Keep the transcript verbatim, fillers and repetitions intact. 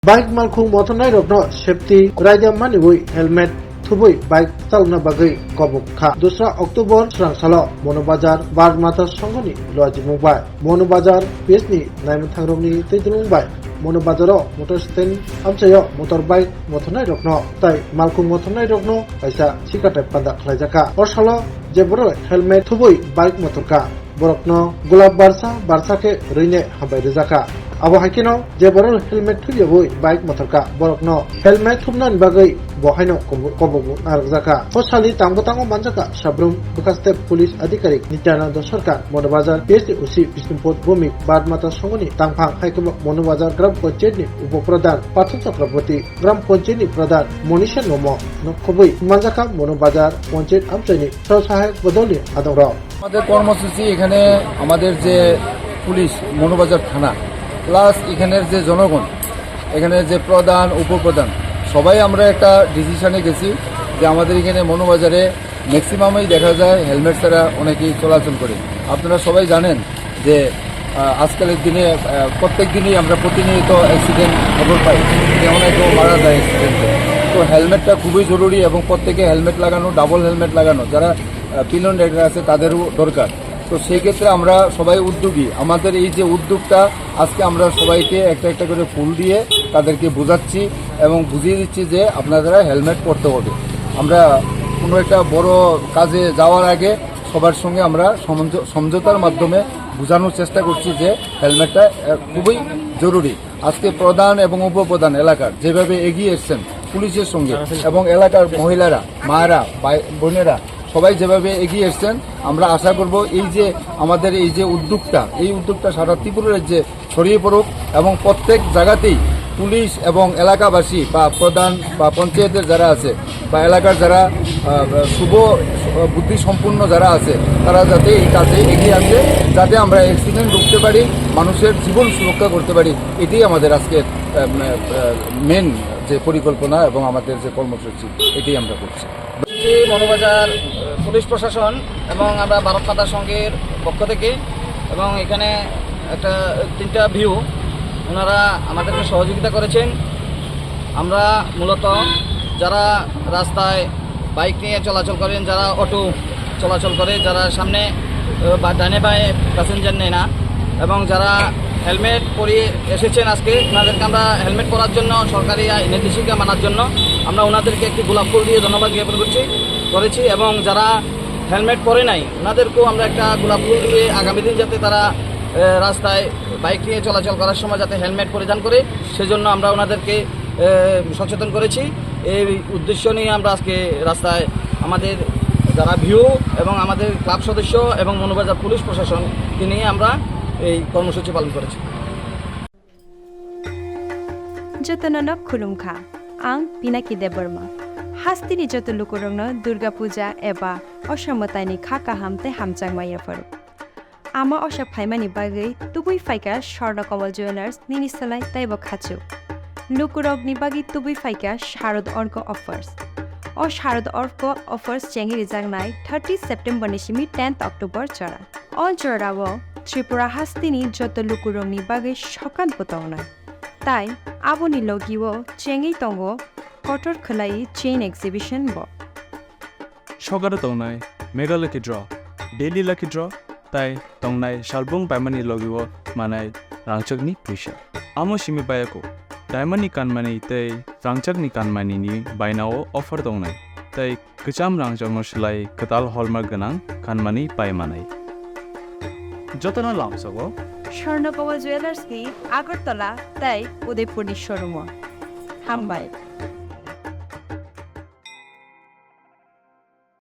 Bike malkhung mothornairokno safety raida maniwi helmet thubui bike chalokna bagwi kobok kha. Dusra October srang salo Mono Bazar Bharat Mata Songhoni luajimung bai Mono Bazar P S ni naimwthangrokni twi dulung bai Mono Bazaro motor stand amchaio motor bike mothornairokno tai malkhung mothornairokno kaisa sikatai panda khlaijaka. O salo je borok helmet thubui bike mothorka, borokno gulab barsa barsa khe rwine hambai rwjaka. Abo hai kheno je borok helmet thubiyawi bike mothorka, borokno helmet thubnani bagwi bo haino kobo-, kobogo narwkjaka. O salni tangbo tango manjaka Sabrum Bwkha Step Police Adhikarik Nityananda Sarkar, Mono Bazar P S ni O C Bishnupur Bhumik, Bharat Mata Songhoni tangphang, hai kheno Mono Bazar Gram Panchayat ni Upo Pradhan Parthu Chakraborty, Gram Panchayat ni Pradhan Monisha Nomo no khobwi manjaka Mono Bazar Panchayat amchaini Saheb Bodolni adongrok. আমাদের কর্মসূচি এখানে আমাদের যে পুলিশ, মৌলভীবাজার থানা, প্লাস এখানের যে জনগণ, এখানে যে প্রধান, উপপ্রধান, সবাই আমরা একটা ডিসিশনে গেছি যে আমাদের এখানে মৌলভীবাজারে ম্যাক্সিমামই দেখা যায় হেলমেট ছাড়া অনেকেই চলাচল করে। আপনারা সবাই জানেন যে, আহ, আজকালের দিনে, আহ, প্রত্যেক দিনই আমরা প্রতিনিয়ত অ্যাক্সিডেন্ট খবর পাই, যেমন কেউ মারা যায় অ্যাক্সিডেন্টে। তো হেলমেটটা খুবই জরুরি এবং প্রত্যেকে হেলমেট লাগানো, ডাবল হেলমেট লাগানো, যারা, আহ, পিলিয়ন রাইডার আছে তাদেরও দরকার। তো সেই ক্ষেত্রে আমরা সবাই উদ্যোগী। আমাদের এই যে উদ্যোগটা, আজকে আমরা সবাইকে একটা একটা করে ফুল দিয়ে তাদেরকে বোঝাচ্ছি এবং বুঝিয়ে দিচ্ছি যে আপনারা হেলমেট পরতে হবে। আমরা কোনো একটা বড় কাজে যাওয়ার আগে সবার সঙ্গে আমরা সমঝ-, সমঝোতার মাধ্যমে বোঝানোর চেষ্টা করছি যে হেলমেটটা, আহ, খুবই জরুরি। আজকে প্রধান এবং উপপ্রধান এলাকার যেভাবে এগিয়ে এসছেন পুলিশের সঙ্গে এবং এলাকার মহিলারা, মায়েরা, ভাই, বোনেরা সবাই যেভাবে এগিয়ে এসছেন, আমরা আশা করব এই যে আমাদের এই যে উদ্যোগটা, এই উদ্যোগটা সারা ত্রিপুরা রাজ্যে ছড়িয়ে পড়ুক এবং প্রত্যেক জায়গাতেই পুলিশ এবং এলাকাবাসী বা প্রধান বা পঞ্চায়েতের যারা আছে বা এলাকার যারা, আহ, শুভ, আহ, বুদ্ধি সম্পন্ন যারা আছে, তারা যাতে এই কাজে এগিয়ে আসে, যাতে আমরা অ্যাক্সিডেন্ট রুখতে পারি, মানুষের জীবন সুরক্ষা করতে পারি। এটাই আমাদের আজকে, আহ, আহ, মেন যে পরিকল্পনা এবং আমাদের যে কর্মসূচি, এটাই আমরা করছি। যে মৌলভীবাজার, আহ, পুলিশ প্রশাসন এবং আমরা ভারত মাতা সংঘের পক্ষ থেকে এবং এখানে একটা, তিনটা ভিউ, ওনারা আমাদেরকে সহযোগিতা করেছেন। আমরা মূলত যারা রাস্তায় বাইক নিয়ে চলাচল করেন, যারা অটো চলাচল করে, যারা সামনে, আহ, বা ডানে বাঁয়ে প্যাসেঞ্জার নেয় না এবং যারা হেলমেট পরিয়ে এসেছেন আজকে, ওনাদেরকে আমরা হেলমেট পরার জন্য, সরকারি আইন নির্দেশিকা মানার জন্য আমরা ওনাদেরকে একটি গোলাপ ফুল দিয়ে ধন্যবাদ জ্ঞাপন করছি, করেছি। এবং যারা হেলমেট পরে নাই, ওনাদেরকেও আমরা একটা গোলাপ ফুল দিয়ে আগামী দিন যাতে তারা, আহ, রাস্তায় বাইক নিয়ে চলাচল করার সময় যাতে হেলমেট পরিধান করে, সেজন্য আমরা ওনাদেরকে, আহ, সচেতন করেছি। এই উদ্দেশ্য নিয়ে আমরা আজকে রাস্তায় আমাদের যারা ভিউ এবং আমাদের ক্লাব সদস্য এবং মৌলভীবাজার পুলিশ প্রশাসনকে নিয়ে আমরা এই কর্মসূচি পালন করেছি। Jotono no khulumkha. Ang Pinaki Debbarma. Hasteni joto lukurokno Durga Puja eba Osha mwtaini kha kaham tei hamjakma yapharo. Ama Osha phaimani bagwi tubui phaikha Swarna Kamal Jewellers nini swlai teibo khachuk. Lukurokni bagwi tubui phaikha Sharad Orko Offers. O Sharad Orko Offers chengwi rijaknai thirty September ni simi tenth October jora. O jorao Tripura hasteni joto lukurokni bagwi sokat bo tongnai. Tai aboni logio chengwi tongo kotor khwlai chain exhibition bo. Sokaro tongnai Mega Lucky Draw, Daily Lucky Draw, tai tongnai salbung baimani logio manai rangchakni puisa. Amo simi bayako, diamondni kanmani tei rangchakni kanmanini bainao offer tongnai, tei kwcham rangchakno swlai kwtal hallmark gwnang kanmani pai manai. Jotono lamsogo Swarna Kamal Jewellers ni Agartala tei Udaipurni showroom-o. Hambai.